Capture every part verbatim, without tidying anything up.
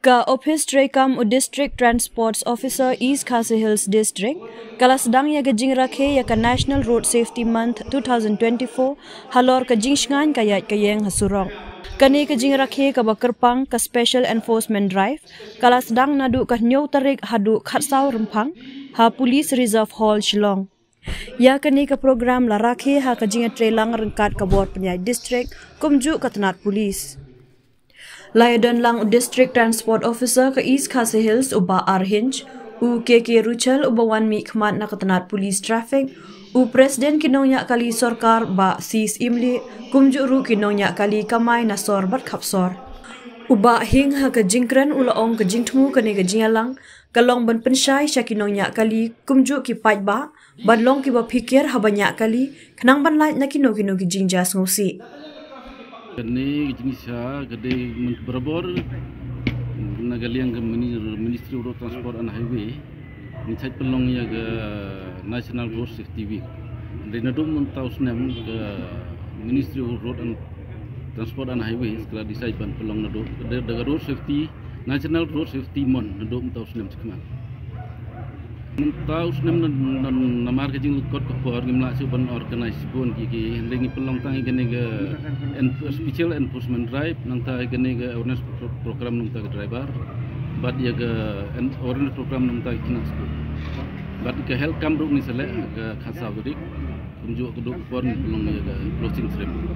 Ka Ophis Treikam u District Transport Officer East Khasi Hills District ka la sdang ïa ka jingrakhe ïa ka National Road Safety Month two thousand twenty-four halor ka jingshngaiñ ka ïaid ka ïeng ha surok. Kane ka jingrakhe kaba kyrpang ka Special Enforcement Drive ka la sdang naduh ka hynñiew tarik haduh khatsaw Rymphang ha Police Reserve Hall, Shillong. Ïa kane ka program la rakhe ha ka jingïatreilang ryngkat ka bor pynïaid district kumjuh ka tnat police. La ïadon lang u District Transport Officer ka East Khasi Hills u Bah R Hinge, u K K Ruchel uba wan mihkhmat na ka tnat police traffic, u President ki nongñiah kali sorkar Bah C Syiemlieh, kumjuh ruh ki nongñiah kali kamai na sor bad khap sor. U Bah Hinge ha ka jingkren u la ong ka jingthmu kane ka jingïalang ka long ban pynshai sha ki nongñiah kali kumjuh ki paidbah ban long kiba phikir haba ñiah kali khnang ban lait na kino kino ki jingjia sngewsih. Kane ka jingshisha ka dei mynta barabor na ka liang ka Mini-, Ministry of Road Transport and Highway ngi shait pynlong ïa ka National Road Safety Week. Dei naduh mynta u snem ka Ministry of Road and Transport and Highways ka la decide ban pynlong naduh da, da ka Road Safety, National Road Safety Month naduh mynta u snem sha khmat. Mynta u snem na, na, namar ka jinglyngkot ka por ngim lah shuh ban organize bun ki, ki, hynrei ngi pynlong tang ïa kane ka en-, special enforcement drive, nangta ïa kane ka awareness pro-, program nangta ka driver, bad ïa ka en-, awareness program nangta ki khynnah skul. Bad ka health camp ruh ngi sa leh ka khatsaw tarik. Kumjuh ka dei ka por ngi pynlong ïa ka closing ceremony.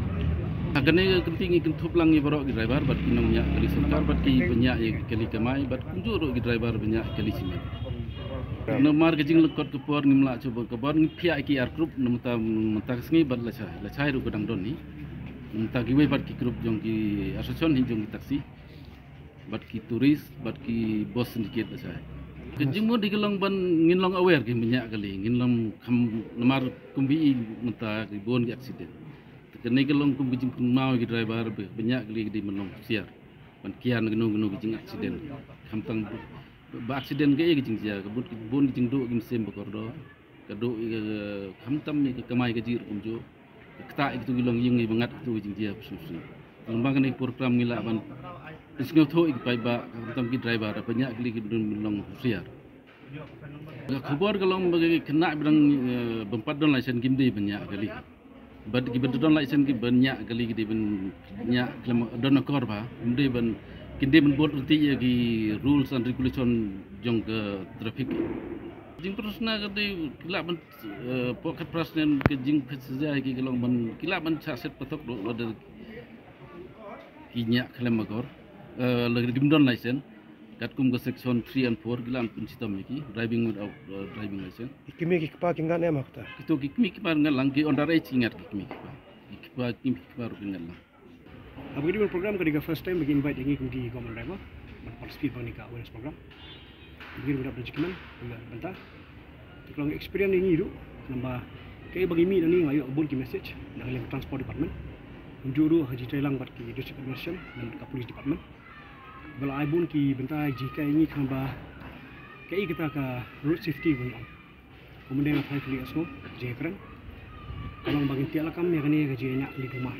Ha kane ka kynti ngi kynthup lang ïa baroh ki driver bad ki nongñiah kali sorkar bad kiba ñiah ïa ki kali kamai bad kumjuh ruh ki driver ba ñiah kali cement. Namar ka jinglyngkot ka por ngim lah shuh ban, ka por ngi phiah ïa ki ar group, na mynta, mynta ka sngi bad lashai, lashai ruh ka dang don hi. Mynta kiwei pat ki group jong ki association hi jong ki taxi bad ki tourist bad ki bus syndicate lashai. Ka jingmut hi ka long ban ngin long aware ki ba ñiah kali, ngin long kham, namar kumba i mynta ki bun ki accident. Te kane ka long kum ka jingkynmaw ïa ki driver ba, ba ñiah kali ki dei ban long husiar ban kiar na kano kano ka jing accident. Khamtam ba accident kaei ka jingjia, ka bun, bun ka jingduh ki mynsiem ba kordor. Ka duh ïa ka, khamtam ïa ka kamai kajih ruh kumjuh. Ka ktah ïa kitu ki longïing ïa ba ngat kitu ki jingjia ba sngewsih. Lyngba kane ka program ngi lah ban pynsngewthuh ïa ki paidbah, khamtam ki driver, ba ñiah kali ki dei ban long husiar. Ka khubor ka long ba ki khynnah ba dang, eh, bym pat don license kim dei ban ñiah kali. Bad kiba don license kiba ñiah kali ki dei ban ñiah khlem don akor bha, kim dei ban, kin dei ban bud ryntih ïa ki rules and regulation jong ka traffic. Jingpyrshah ka dei ki lah ban, eh, pok khatphra snem ka jingpynshitom ïa ki ka long ban ki lah ban shah set patok ruh lada ki ñiah khlem akor, eh, lada kim don license. Katkum ka section three and four ki lah ban pynshitom ïa ki driving without, eh, driving license. Ki kmie ki kpa ki ngat ne em ha kata? Kito ki kmie ki kpa ngat lang, ki underage ki ngat, ki kmie ki kpa. Ki kpa, ki kmie ki kpa ruh ki ngat lang. Haba ka dei ban program ka dei ka first time ba ki invite ïa ngi kum ki government driver ban participate ba ngi ka awareness program. Ngi ruh ngi dap da jingkmen, ngi dap da bynta. Te ka long experience ïa ngi ruh, namar kaei ba ngi mih nangne nga ïoh bun ki message na ka liang ka transport department. Kumjuh ruh ha ka jingtreilang bad ki district administration bad ka police department. Ba la ai bun ki bynta jinghikai ïa ngi khnang ba kaei kata ka road safety ba ngi ong. Kumba nga tharai kali asngo jingkren. Ka long ba ngin tiak lakam ïa kane ka jingñiah kali duma.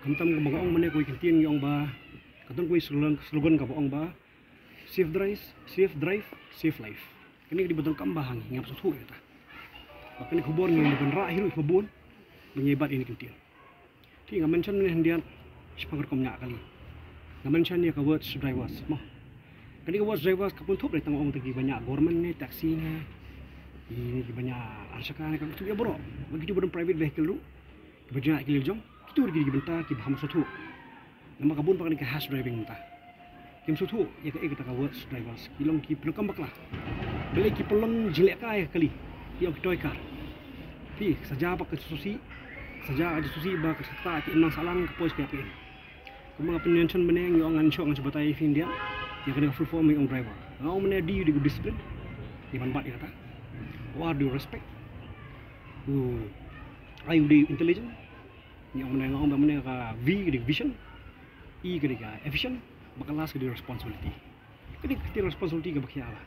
Khamtam kumba nga ong mynne kawei ka ktien ngi ong ba, ka don kawei slogan, slogan kaba ong ba, safe drive, safe drive, safe life. Kane ka dei ba donkam bha ha ngi, ngam sngewthuh ïa kata. Ba kane ka khubor ngi ban rah hi ruh ba bun ba ngi bat ïa kane ka ktien. Te nga mention mynne hyndiat shaphang ka rukom ñiah kali. Nga mention ïa ka words drivers mo. Kane ka words drivers ka pynthut re tang ong tang kiba ñiah government ne taxi ne, ki, kiba ñiah arshaka ne, ka pynthut ïa baroh. Ba kitu ba don private vehicle ruh, kiba ñiah kali jong, kitu ruh ki dei ki bynta kiba ham sngewthuh. Namar ka bun pat kane ka rash driving mynta. Kim sngewthuh ïa kaei kata ka words drivers. Ki long ki pyndonkam bakla. Balei ki pynlong jinglehkai ïa ka kali. Ki ong ki toy car. Phi, saja ba ka susi. Saja ka susi ba ka sata ki imlang salang ka poi ka pin. Kumba nga pynmention mynne ngi ong ngan shoh ngan shu batai ïa phi hyndiat. Ïa kane ka full form ngi ong driver. Nga ong mynne D u dei u discipline. Ngi ban bat ïa kata. O R u dei u respect. U I u dei u intelligent. Ngi ong mynne, nga ong ba mynne ka V ka dei vision, E ka dei ka efficient, bad ka last ka dei responsibility. Ka dei ka dei responsibility kaba khia la.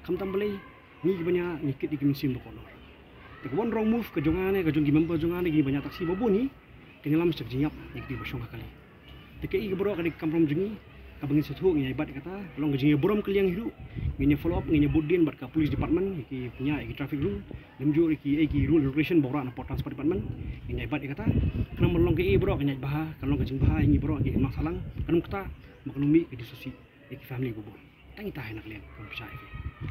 Khamtam balei ngi kiba ñiah ngi kit ïa ki mynsiem ba kordor. Te ka one wrong move ka jong nga ne ka jong ki member jong nga ne kiba ñiah taxi ba bun hi, ka ïalam sha ka jingïap ïa ki ba shong ha kali. Te kaei ka baroh ka dei ka kam jong ngi, Kaba ngin sa thuh, ngin ïa bat ïa kata, ka long ka jingïaburom kylliang hi ruh. Ngin ïa follow up, ngin ïa bud dien bad ka police department, ïa ki pynïaid ïa ki traffic rule, lem jur ïa ki, ïa ki rule regulation ba wanrah na pdeng Transport Department. Ngin ïa bat ïa kata. Kan ym long kaei baroh, ngin ïa bha, kan long ka jingbha ïa ngi baroh ki hynmen sahlang. Kan ym kata, ma kan ym mih ka jingsngewsih ïa ki family kiba bun. Tang ita hi na ka liang, kan ym pynshai ïa phi.